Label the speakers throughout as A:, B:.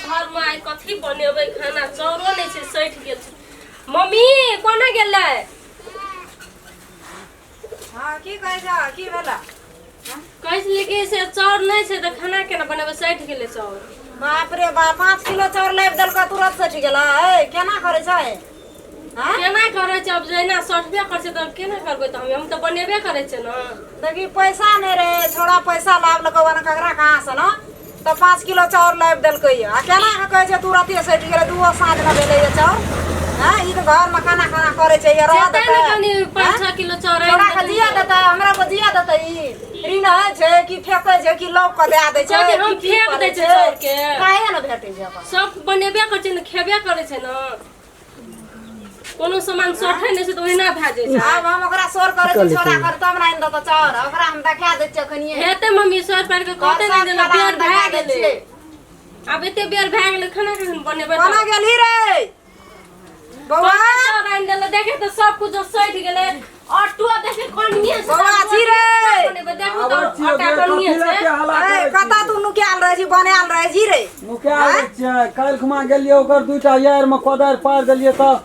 A: घरमे आइ कथी बनेबै खाना चाउरो नहि छै सठि गेल छै मम्मी कोना गेलै
B: हँ की कहै छह की भेला
A: कहै छलियै कि से चाउर नहि छै तऽ खाना केना बनेबै सठि गेलै चाउर
B: बाप रे बाप 5 किलो चाउर लाबि देलकऽ तुरत सठि गेलै ए केना करै छै हँ
A: केना करै छै आब जहिना सठबे करै छै तऽ केना करबै तऽ हम तऽ बनेबे करै छियै ने
B: देखी पैसा नहि रहै छोड़ा पैसा लाबलकै ओना ककरा कहाँ से ने तऽ 5 किलो चाउर लाबि देलकै यऽ आ केना कऽ कहै छै तुरते सठि गेलै दूओ साँझ ने भेलै यऽ चाउर हँ ई तऽ घरमे खाना खाना करै छै यऽ रह
A: जेतै ने
B: देतै
A: कनि 5-6 किलो चाउर आनि
B: छोड़ा के
A: देतै
B: जिया
A: तऽ।
B: देतै हमरा को जिया देतै ई ऋण होइ छै कि फेकै छै कि लौक के दए दै छै
A: कहै छै, हम
B: कि की
A: फेक
B: करै
A: दै छियै चाउरके।
B: काहे ने भेटै छै अपन
A: सब बनेबे करै छै ने खेबे करै छै ने कोनो सामान सठे नहि छै तऽ ओहिना भए जाइ छै
B: आब हम ओकरा शोर करै छी छोड़ा कर तब ने आनि देतौ चाउर ओकरा हम देखा दै छियै अखनिये
A: हेतै मम्मी सर पारि कऽ कहतै ने जेना बेर भए गेलै आब एते बेर भए गेलै खाना कखन बनेबै
B: कोना गेलही रे बौआ
A: चाउर आनि देलै देखे तऽ सब कुछ सठि गेलै आटो देखे कनिये छै
B: बौआ छी रे।
A: बनेबै देखू
C: आबै
A: तऽ
C: छियौ
A: आटा
C: गे,
A: कनिये
C: कथी लए
A: छै
C: के हल्ला
B: ए
C: करै छी?
B: कतऽ तू नुकायल रहै छी बनायल रहै छी रे
C: नुकायल रहै छियै काल्हि खुमा गेलियै ओकर दूटा यारमे कोदारि पारि देलियै तऽ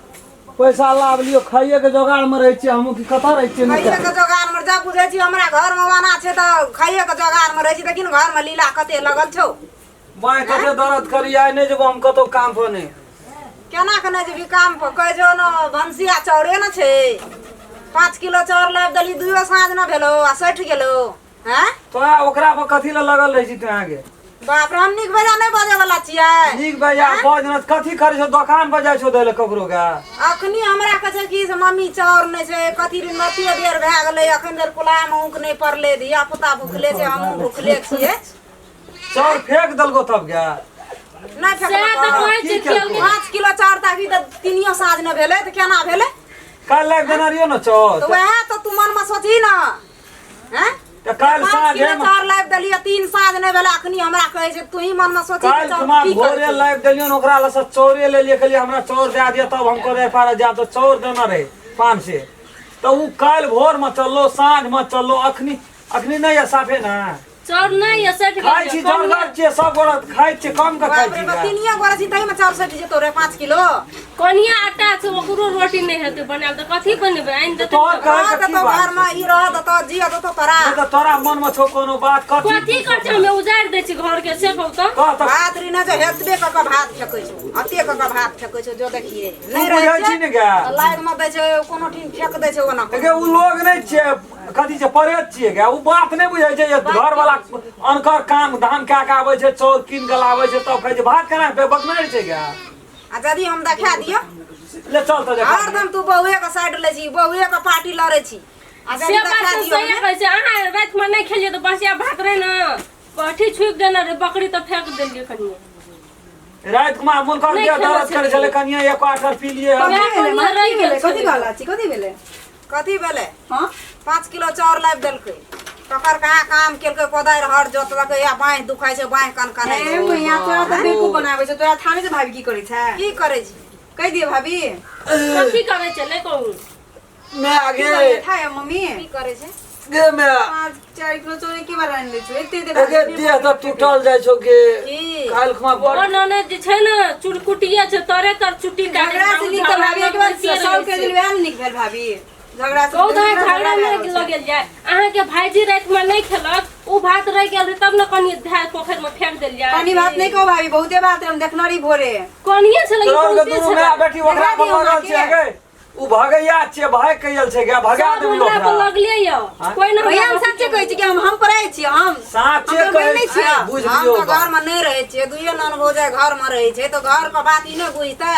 C: पैसा लाभ लियौ खाइएके जोगाड़मे रहै छियै हमहूँ कि कतऽ रहै छियै
B: खाइए
C: नुकायल
B: के जोगाड़ मे जब बुझै छी हमरा घर मे ओना छै तऽ खाइए के जोगाड़ मे रहै छी लेकिन घर मे लीला कते लगल छौ
C: बाँहि कते दर्द करी आइ नहि जेबो हम कतौ काम पर नहि
B: केना के नहि जेबही काम पर कहै छौ ने भनसिया चाउरे ने छै 5 किलो चाउर लाबि देली दुइयो साँझ न भेलो आ सठि गेलो हैं
C: तोरा ओकरा पर कथी लए लगल रहै छी तोरा के
B: बाप रे हम नीक बेजा नहि बजै वाला छियै
C: नीक बेजा बज न कथी करै छौ दोकान पर जाइ छौ दै लए ककरो के
B: अखनी हमरा कहै छै कि से मम्मी चाउर नहि छै कथी दिन मतिये बेर भए गेलै अखन धरि कुलामे ऊक नहि पड़लै धिया पुता भुखले छै हमहूँ भुखले छियै
C: चाउर फेंक देलको तब गे
B: नहि
A: सएह तऽ
B: फेकलको
A: कहै छी
C: की
A: खेल
C: केलको?
B: 5 किलो चाउर ताकि तऽ तीनियो साँझ नहि भेलै तऽ केना भेलै
C: काल्हि लाबि देने रहियो ने चाउर
B: तऽ वएह तऽ तू मनमे सोचही ने हैं
C: तऽ काल्हि
B: पाँच
C: साँझे
B: किलो चाउर लाबि देलियै तीन साँझ नहि भेलै अखनी हमरा कहै छै तूही मनमे सोचही कि
C: काल्हि
B: चाउर
C: खुमा
B: की
C: भोरे
B: करतै
C: लाबि देलियन ओकरा लए से चाउरे लेलियै कहलियै हमरा चाउर दए दिअ तब हम कोदारि पारऽ जायब तऽ चाउर देने रहै 500 तऽ ओ काल्हि भोरमे चललो साँझमे चललो अखनी अखनी नहि यऽ साफे ने
A: चाउर नहि यऽ सठि
C: खाइ छी
A: गेल
C: जरगर छियै सब गोरा खाइ छियै कम के खाइ
B: बाप रे
C: छी
B: बाप तीनियो गोरा छी ताहिमे चाउर सठि जेतौ रे 5 किलो
A: कनिया आटा छै ओकरो रोटी नहि हेतै बनायल तऽ कथी बनेबै आनि देतै
C: तोहर
A: तऽ।
C: कहै
B: रह
C: के की
B: देतौ
C: बात
B: घरमे ई रह देतौ जिय देतौ तोरा
C: नहि तऽ तोरा मनमे छौ कोनो बात कथी
A: कथी करै छै हमे उजाड़ि दै छी घर के से कहू तऽ
C: कह तऽ
B: भात री ने जो हेतबे कऽ के भात फेकै छौ अते कऽ के भात फेकै छौ जो देखिए
C: तू
B: नहि
C: बुझै
B: रहै
C: छी
B: छै
C: ने गे
B: तऽ लाइनमे दै छै कोनो ठीन फेक दै छै ओना
C: देखियौ ओ लोग नहि छियै कथी छै परेत छियै गे ओ बात नहि बुझै छै जे घरवाला अनकर काम धान कए कऽ आबै छै चाउर कीन कऽ लाबै छै तब खाइ छै भात केना बकनाइ छै गे
B: आ यदि हम देखा दियौ
C: ले चल तऽ देखा
B: हरदम तू बहुए के साइड लै छी बहुए के पार्टी लड़ै छी आ यदि
A: से बात
B: देखा
A: तऽ
B: दियौ
A: सही कहै छै अहाँ रातिमे नहि खेलियै तऽ बसिया भात रहै ने पठी छुपि देने रहै बकरी तऽ फेंक देलियै कनिए
C: राति कुमार मोन कर
A: नहि
C: दिया
A: खेलऽ
C: दर्द करै छलै कनिया एक आठर पी लिए हम
A: वएह
D: कथी भेलै
A: कनिया रहि
D: की
A: गेल
D: भेलै कथी
A: छलै।
D: कहला छी कथी भेलै
B: कथी भेलै
D: हँ
B: 5 किलो चाउर लाबि देलकै ककर कहाँ काम केलकै कोदारि हर जोतलकै या बाँहि दुखाइ छै बाँहि कनकनाइ
D: ए
B: छै
D: मैया तोरा तऽ बेवकूफ बनाबै छै तोरा थाने से भाभी की करै छै
B: की करै छी
D: कहि दिअ भाभी
A: कथी करै छै नहि कहू
C: मैं आगे
D: की करै था या मम्मी
B: की करै छै
C: गे मैं
D: 5-4 किलो चाउर के बार आनि लै छौ एते एते
C: गे देह तऽ टूटल जाइ छौ गे
B: की
C: काल्हि खुमा
A: ओ
C: बड़
A: ननद जे छै ने चुरकुटिया छै तोरे तर चुट्टी काटै
D: झगड़ा से नीक तऽ भाभी एक बार सॉल्व कर दिल वएह ने नीक भेल भाभी झगड़ा से
A: कहू तऽ अहाँ
D: झगड़ा
A: झगड़ा
D: भेल
A: नहि
D: छै।
A: लगेल जाय अहाँके भाईजी रातिमे नहि खेलक ओ भात रहि गेल रहै तब ने कनि धए पोखरिमे फेंक देल जाय
D: कनी बात नहि कहू भाभी बहुते बात हम देखने रही भोरे
A: कनिये छलै कि
C: तोहर के
A: बहुते
C: दुनू
A: छलै
C: माय बेटी ओकरा
D: देखा
C: पर
D: दियौ
C: लगल छै
D: अहाँके।
C: गे ओ भगैया छियै भागि के आयल छै गे भगा
A: सब
C: देबी
A: हमरा पर
C: ओकरा
A: लगले यऽ
C: आँय?
A: कोइ ने
D: भैया
A: हमरा
D: हम सच्चे कहै छी कि हम पढ़ै छी हम
C: साँचे
D: हम तऽ
C: कहै
D: नहि
C: छियै
D: छियै।
C: बुझि
B: हम
C: लियौ
B: तऽ
C: बात।
B: घरमे नहि रहै छियै दुइए नन भौजाइ घरमे रहै छै तऽ घरके बात ई नहि बुझतै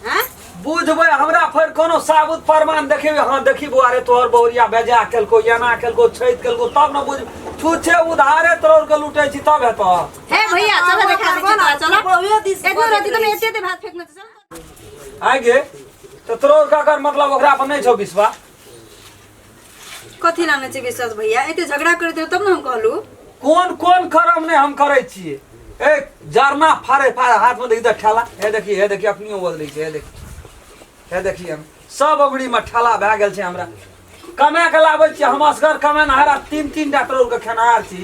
B: हँ
C: बुझबै हमरा फेर कोनो साबुत प्रमाण देखेबै हँ देखी बौआ रे तोहर बहुरिया बेजा केलको एना केलको छैत केलको तब ने बुझ छुछे उधारे तोड़ के लूटै छी तब हेतौ
D: हे भैया चलो देखा दै छी तोरा चलो
B: बहुए दिस
D: एगो रहती तऽ एते एते भात फेकने चल
C: आइ गे तऽ तोहर ककर मतलब ओकरा पर नहि छौ विश्वास
D: कथी लाने छै विश्वास भैया एते झगड़ा करैत रहे तब ने हम कहलू
C: कोन कोन करम नहि हम करै छियै ए जरना फाड़े फाड़े हाथमे देखी तऽ ठेला हे देखी हे देखी अपनियो बदलै छै हे देखी हे देखी हम सब अगुरीमे ठेला भए गेल छै हमरा कमा के लाबै छियै हम असगर कमेनहार आ तीन तीन टा करोड़ के खेनहार छी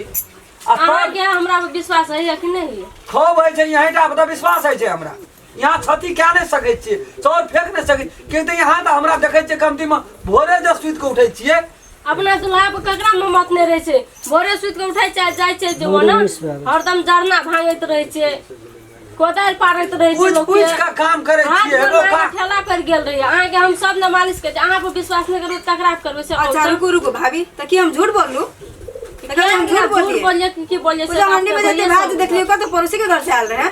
C: आ तब
A: अहाँके हमरा पर विश्वास होइए कि नहि होइए?
C: खूब होइ छै। यहीं टा पर तऽ विश्वास होइ छै हमरा। यहाँ क्षति कए नहि सकै छियै, चाउर फेंक नहि सकै छियै, किएक तऽ यहाँ तऽ हमरा देखै छियै कमतीमे भोरे जे सुति कऽ उठै छियै।
A: अपना दुल्हा पर ककरा ममत नहि रहै छै? भोरे सुति कऽ उठै छै, जाइ छै जे ओना हरदम जरना भांगैत रहै छै, कोदारि पारैत रहै छै।
C: पूछि
A: लोकके
C: पूछि कऽ काम करै
A: हाथ
C: छियै।
A: गोर
C: एगो
A: मारि
C: काम
A: ठेला पर गेल रहियै। अहाँके हम सब ने मालिश करै छी, अहाँ पर विश्वास नहि करबै तकरा पर करबै से कहू
D: अच्छा
A: तऽ।
D: रुकू रुकू भाभी, तऽ की हम झूठ बोललू? तऽ की हम झूठ
A: झूठ
D: बोलिए?
A: बोलिए कि की बोलिए से
D: पूजा हंडी में
A: आपके
D: जते
A: भैया
D: भात
A: सब
D: देखलियो, कत पड़ोसी के घर से आयल रहे।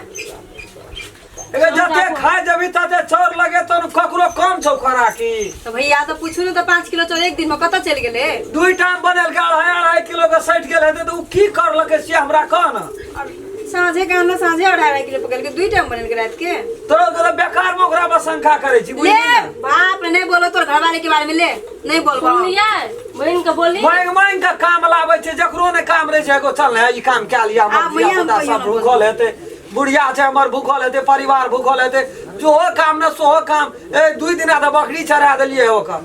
C: एगे जते खाय जेबही तते चाउर लगे तो ककरो कम छौ खोराकी।
D: तऽ भैया तऽ पूछू ने तऽ 5 किलो चाउर एक दिन में कतऽ चलि गेलै?
C: दुई टाइम बनेलकै अढ़ाई अढ़ाई किलो के सटि गेल हेतै तऽ ओ की करलकै से हमरा कह ने।
D: और साँझे के आनलो, साँझे अढ़ाई अढ़ाई किलो पकड़ के दुई टाइम बनेलकै रात के।
C: तोरा के बेकार में ओकरा पर शंका करै छी,
D: ले
C: बुझली ने?
D: बाप रे, नहीं बोलो तोर घरवाले के बारे में, ले नहीं बोलबो।
A: सुनलियै बहिन के बोली?
C: मांगि मांगि के काम लाबै छै, जकरो ने काम रहै छै एगो चल ने ई काम कए लिअ, हमर
D: आब भैया
C: धिया
D: हम
C: पुता
D: कहियो
C: सब
D: न बोलबो।
C: भूखल हेतै, बुढ़िया छै हमर भूखल हेतै, परिवार भूखल हेतै, जोहो काम ने सोहो काम। ए 2 दिना तऽ बकरी चढ़ा देलियै ओकर।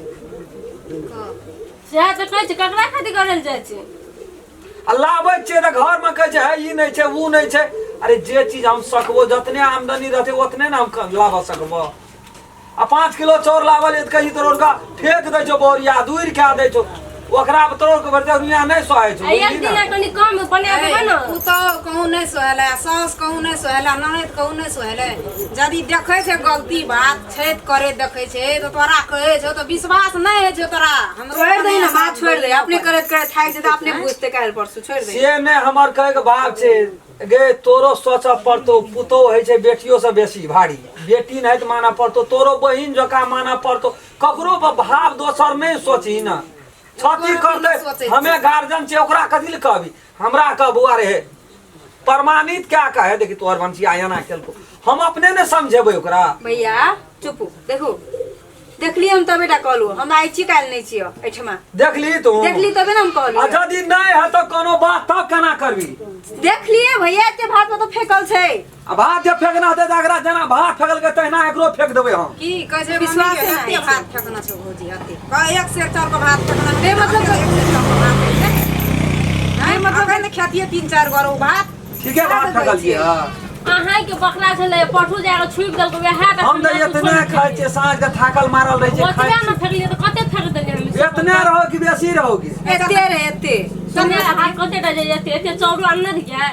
A: सएह तऽ कहै छै, ककरा खातिर करल जाइ छै?
C: आ लाबै छियै तऽ घरमे कहै छै हे ई नहि छै ओ नहि छै। अरे जे चीज हम सकबो, जतने आमदनी रहतै ओतने ने हम लाबऽ सकबो। आ 5 किलो चाउर लाबल तऽ कही तोरा ओकरा फेंक दै छौ, बोरिया दूर कए दै छौ, ओकरा तोड़ के भरि रुइया नहि सहै छौ।
A: आ एक
C: बुझली
A: दिना
C: ने?
A: कनि कम बना देबै ने।
B: पुतहु कहूँ नहि सोहेलै, साउस कहूँ नहि सोहेलै, ननैद कहूँ नहि सोहेलै। यदि देखै छै गलती बात छै करे देखै छै तऽ तोरा कहै छौ तऽ विश्वास नहि होइ छौ तोरा। हमरो
D: छोड़ि दही ने माँ, छोड़ि दही, अपने
B: करै
D: करैत करैत थाकि जेतै, अपने बुझतै काल्हि परसू, छोड़ि दही।
C: से नहि, हमर कहैके भाव छै गे तोरो सोचऽ पड़तौ, पुतोहु होइ छै बेटियो से बेसी भारी, बेटी नहि तऽ मानऽ पड़तौ, तोरो बहिन जकाँ मानऽ पड़तौ। ककरो पर भाव दोसर नहि सोचही ने, क्षति करतै। हमे गार्जियन छियै, ओकरा कथी लए कहबी? हमरा कह बौआ रे, प्रमाणित क्या कहे, देखी तोहर भनसिया एना केलको, हम अपने ने समझेबै ओकरा।
D: भैया चुपू, देखू देखली हम तबे टा कहलू, हम आइ छी काल्हि नहि छियो एहिठमा।
C: देखली तू?
D: देखली तबे ने हम कहलू।
C: आ यदि नहि है तऽ कोनो बात तब केना करबी?
D: देखलिए भैया, एते भात में तो फेकल छै।
C: आ भात जे फेकना हेतै तऽ एकरा जेना भात फेकलकै तहिना एकरो फेक देबै हम।
B: की कहै छै?
D: विश्वास
B: मम्मी के
D: नहि
B: कते
D: छै।
B: भात फेकना छौ भौजी? हते कह एक सेर चाउर के भात फेकना
D: बे मतलब
B: एक सेर चाउर के भात होइ छै।
D: बे मतलब
B: अखन खेतिए 3-4 गोर ओ भात।
C: ठीके भात फेकलियै हँ।
A: अहाँके बकरा छलै, पठू जाके छुपि देलकै वएह तऽ।
C: हम तऽ एतने खाइ छियै, साँझ के थाकल मारल रहै छियै,
A: ओतबे
C: खाइ
A: ने फेकलियै तऽ कते फेक देलियै हम?
C: छियै। एतने रहो कि बेसी रहोगी?
D: एते रे एते।
A: सुनिए, हाथ कते टा जाइए? एते एते चाउर आनने रहियै।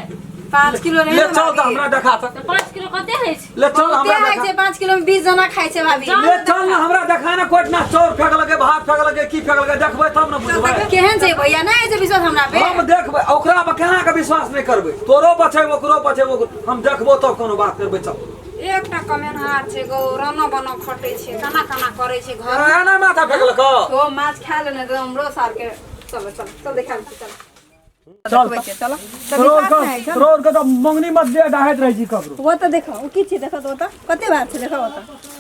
D: 5 किलो रहे
C: ले
D: ने
C: चल तऽ
D: भाभी।
C: हमरा देखा तऽ।
A: तऽ 5 किलो कते होइ छै?
C: ले चल
D: बहुते
C: हमरा
D: होइ
C: देखा।
D: छै, 5 किलो में 20 जना खाइ छै भाभी।
C: ले चल ने हमरा देखा ने, कोइठना चाउर फेकलकै, भात फेकलकै, की फेकलकै, देखबै तब ने बुझबै।
D: केहन छै भैया? नहि होइ छै विश्वास हमरा पे?
C: हम देखबै ओकरा पर केना के विश्वास नहि करबै? तोरो बचेबो, ओकरो बचेबो, हम देखबो तब कोनो बात करबै, चल।
B: एकटा कमेनहार छै गौ, रनो बनो खटै छै, केना केना करै छै घर।
C: एना माथा फेकलक।
D: ओ माछ खा लेने तऽ हमरो सार के। चलो चलो चल, देखा चल।
C: चल।
D: देखबै छियै, चलो तऽ विश्वास नहि होइ छै।
C: तोर के तऽ मंगनी मत दे डाहैत रहै छी ककरो।
D: वो तऽ देखो, ओ की छै? देखो तऽ, ओ तऽ कते भात छै, देखो ओ तऽ।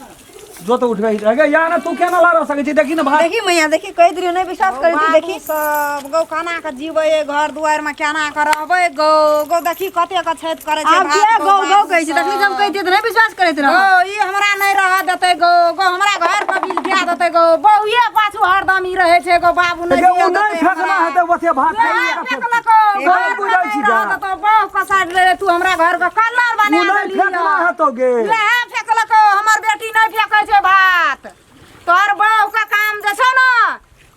C: जो तऽ उठबै गे या ने, तू केना लड़ा सकै छी? देखी ने भात।
D: देखी मैया, देखी, कहि दियौ नहि विश्वास करै छी, देखी।
B: बाबू सब गौ केना के जीबै घर दुआरि में, केना के रहबै गौ? गौ देखी कते के छथि करै छै
D: आब
B: भात
D: किया
B: गौ
D: गौ गौ
B: बाबू
D: कहै छी? तखनी
B: सब।
D: जब कहि दियै तऽ नहि विश्वास करैत रहो।
B: गौ ई हमरा नहि रहऽ देतै गौ, गौ हमरा घर पर बिल दिया देतै गौ। बहुए पाछू हरदम ई रहै छै गौ, बाबू नहि
C: गे,
B: दिया
C: ओ नहि
B: देतै
C: फेकना
B: हमरा।
C: हेतै ओते भात।
B: वएह फेकलको,
C: नहि
B: घर
C: बुझै
B: पर
C: छी
B: नहि रहऽ
C: गा।
B: देतौ, बहु कसारि ले तू हमरा घर के कलर
C: ओ
B: बना
C: नहि
B: देली।
C: फेकना हेतौ गे।
B: वएह फेकलको, हमर बेटी नहि फेकै छै भात। तोहर बहु के काम जे छौ ने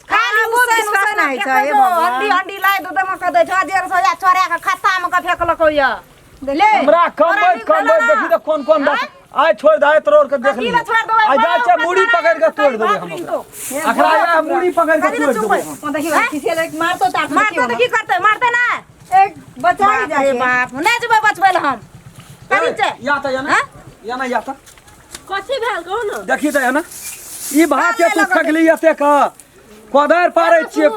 B: खाली
D: आबो
B: उसैन
D: विश्वास
B: उसैन
D: नहि होइ छै,
B: फेकै
D: हे
B: छौ,
D: भगवान।
B: हंडी हंडी लाइ दूध में के दै छौ, 150 या चोरा के खत्ता में के फेकलको या। ले
C: हमरा
B: तोरा
C: कमबैत
B: नीक भेलौ
C: कमबैत
B: ना?
C: देखी तऽ कोन कोन बात। आइ छोड़ि दे, आइ तोड़ के देख
B: कथी
C: ली।
B: लए छोड़ि देबै?
C: आइ जाइ छै
B: बाबू,
C: मुड़ी पकड़ि के तोड़ि देबै हम
B: भात
C: ओकरा।
B: लीन
C: अखरा आइ मुड़ी पकड़ि के
B: कथी लए
C: तोड़ि
B: चुप
C: देबै
B: है?
C: हम।
D: ओ देखी खिसियल मारतो तार।
B: मारतै तऽ की करतै? मारतै ना।
D: एक बचा ही
B: बाप रे
D: जाके
B: बाप, नहि जेबै बचबै लए हम। कथी छै?
C: या तऽ या ना,
B: हाँ?
C: या ना, या तऽ
A: कथी भेल कहू ने।
C: देखी तऽ या ना, ई भात जे तू फेकली एते के कोदारि पारै छियै,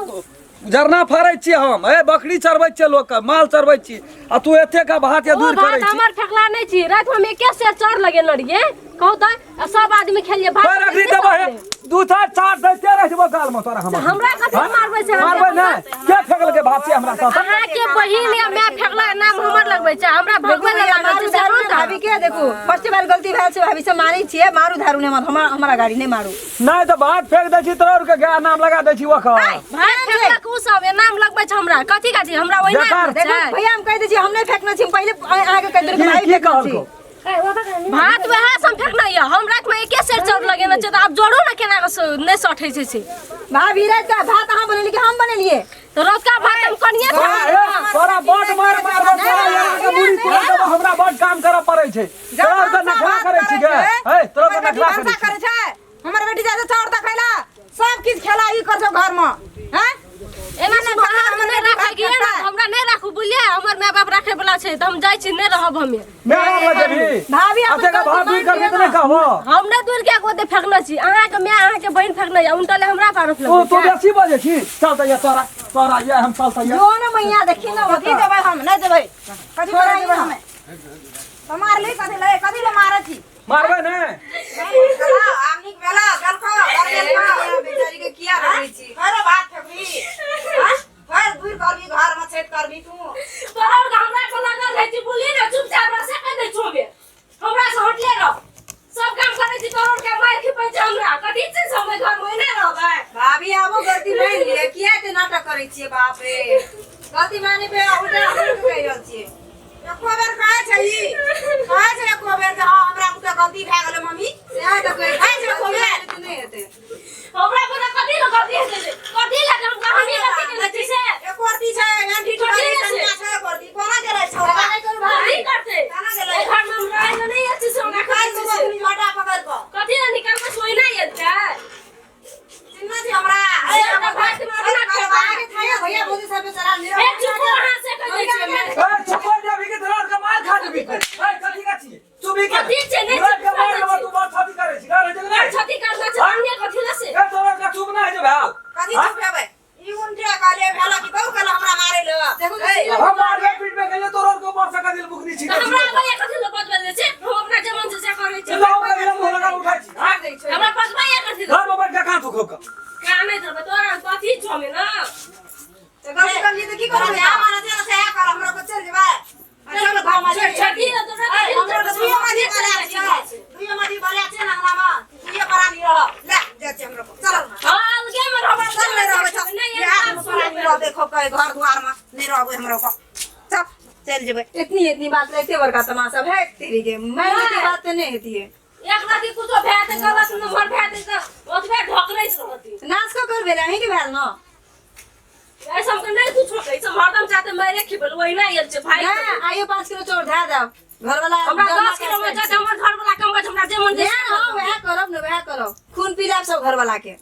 C: जरना फाड़ै छियै हम, ए बकरी चरबै छियै, लोकके माल चरबै छियै, आ तू एते के भात के
A: ओ
C: दूर
A: भात
C: करै छी।
A: हमर फेकला नहि छी। राति हम एके सेर चाउर लगेने रहियै, कहू तऽ, आ सब आदमी खेलियै भात।
C: पर अखनी देबै हे। दू चार चार दैते रह जेबो गाल में तोरा हम
A: हमरा कथी मारबै छै
C: मारबै नै के फेकलकै भात से हमरा साथ
A: अहाँके बहिन या माय फेकला नाम हमर लगबै छै हमरा भगबै लए लागल
D: मारू
A: छै से
D: धारू
A: रोता।
D: ने भाभी के देखू फर्स्ट बार गलती भेल छै भाभी से मानै छियै मारू धारू ने हमरा हमरा गाड़ी नहि मारू
C: नहि तऽ भात फेक दै छी तोरा के गाय नाम लगा दै छी ओकर
A: भात फेकलक उ सब ये नाम लगबै छै हमरा कथी कथी हमरा ओहिना
C: बेकार।
D: देखू
A: छै
D: भैया हम कहि दै छी हम नहि फेकने छी हम पहिले अहाँके कहि देलहुँ
C: की
D: भाभी
C: की
D: फेकने छी
C: कहलको
A: भात वएह सब फेकना ये हम रात में एके सेर चाउर लगेने छै तऽ आब जोड़ो ने केना कऽ नहि सठै छै से
D: भाभी रात का भात अहाँ बनेलियै कि हम बनेलियै
A: तऽ रतका भात हम कनिये
C: तोरा ए, तोरा बड मार मार तोरा यहाँ के मुड़ी तोड़ देबो हमरा बड काम करऽ पड़ै छै तोरा के नखरा करै छी गे ए तोरा के नखरा करै छी
B: करै छै हमर बेटी जाइ छै चाउर देखै ला सब किछु खेला ई कर छौ घर में हैं
A: एना सुनू अहाँ हमरा नहि राखै के ने हमरा नहि राखू बुझलियै हमर माय बाप राखै वाला छै तऽ हम जाइ छी नहि रहब हमे
C: मैं आब लजेबी
D: भाभी, अपन
C: अते का भात
D: गलती
C: दूर करबी तऽ
D: मान
C: नहि कहबो
A: हम नहि दूर के गोदे फेकने छी अहाँके माय अहाँके बहिन फेकने यऽ उनटले हमरा पर आरोप
C: तू
A: लगबै
C: तू
A: छै
C: बेसी बजै छी चल तऽ ये तोरा तोरा ये हम चल तऽ ये
D: जो ने मैया देखी ने
B: कथी देबै हम नहि देबै कथी करै देबै हमे तो मारली कथी ले कथी ले मारै छी
C: मारबै ने
B: आब नीक भेला गलको
D: बेचारी के किया रोकै छी
B: फेरो भात फेकबी फेर दूर करबी घर में छेद करबी तू
A: तोरा आर के हमरा पर लागल रहै छी बुझलियै ने चुपचाप रह से कहि दै छौ हमे हमरा से हटले रह सब काम करै छी तोरा आर के मारि खिपै छै हमरा कथी छै से हमे घर में ओहिना रहबै
D: भाभी आबो गलती मान लिअ किया एते नाटक करै छियै बाप रे गलती माने पे उल्टा हमरे के कहि रहल छियै
B: एको बेर कहै छै ई कहै छै एको बेर जे हँ हमरा बुते गलती भए गेलै मम्मी
D: सएह तऽ कहै
B: कहै छै एको बेर
D: तऽ नहि हेतै
A: हमरा पर कथी लए गलती हेतै से? कथी लए हम कहानी गलती केने छी से
B: एको रत्ती छै एहन ढीठ
A: कथी
B: वाली
A: छै?
B: कनिया छै एको रत्ती कोना गेलै छौड़ा
A: नहि करू भाभी करतै
B: केना गेलै
A: एहि घर में हम रहै लए नहि आयल छी से हमरा
B: निकालि
A: कहै छै
B: देबो
A: से।
B: अखनी झोटा पकड़ि कऽ
A: कथी लए निकालबै से ओहिना एतै
B: चिन्ह छी हमरा
A: ए, हमरा भात में अपना खेबा।
D: अहाँके थाया भैया भौजी सब बेचारा
A: ए चुप अहाँ से कहि दै छियै
C: ए चुप हो जाबी के तोरा के मार खा देबी ए कथी का छी चुपी के
A: कथी छै? नहि
C: तोरा के
A: चुप
C: मार
A: करै
C: देबो
A: छी।
C: तू बड़ छाती करै छी का रहै छै कि नहि
A: क्षति करना छै हमने कथी लए से
C: ए तोरा के चुप नहि जे भेल
B: कथी चुप हेबै ई उनटे कहलियै भेला कि कहू कहला हमरा मारै लए
D: देखू
B: ए,
C: हम मारबे पीटबे गेलियै तोरा के ऊपर से कथी बुकनी छी
A: तऽ हमरा आबै कथी लए बजबै दै छै हम अपना जे मन छै से करै छी
C: लाओ के मुंह लगा उठाइ छी हाँ?
A: हमरा बजबै कथी लए
C: घर में बैठ के कहाँ तू खोक
A: कानै धरबै तोरा कथी छौ में ना
D: तऽ गलती करलियै तऽ की
B: तोरा
D: करबै
B: जएह मन हेतै ने सएह कर हमरा को चलि जेबै चल घर में चल
A: छठी लए तोरा कथी लए
B: हमरा तऽ दुइयो मादी बला छै दुइयो मादी बला छै ने अंगना में दुइयो प्राणी रह ले जाइ छै हमरा को चल
A: हां अलगे में रहबै
B: चल नहि रहबै चल
A: नहि
B: इएह दुनू प्राणी रह देखो कहे घर दुआर में नहि रहबै हमरा को चल चलि जेबै
D: इतनी इतनी बात ला एते बड़का तमाशा भए तेरी के मैं के बात तऽ नहि हेतियै
A: एक राति कुछो भए तऽ गलत नंबर भए तऽ ओतबे ढकरैत रहती
D: नाच कऽ कर भेल अहींके भेल ने
A: ऐसा हमके नहीं कुछो कहै छै हरदम चाहते मारे खिबल ओहिना आयल छै भाई
D: नहि आइयो 5 किलो चाउर धए देब घरवाला
A: हमरा 10 किलो में चाहते हमर घर वाला कमबै छै हमरा जे मन
D: वएह वएह करब ने वएह करब खून पी लेब सब घरवाला के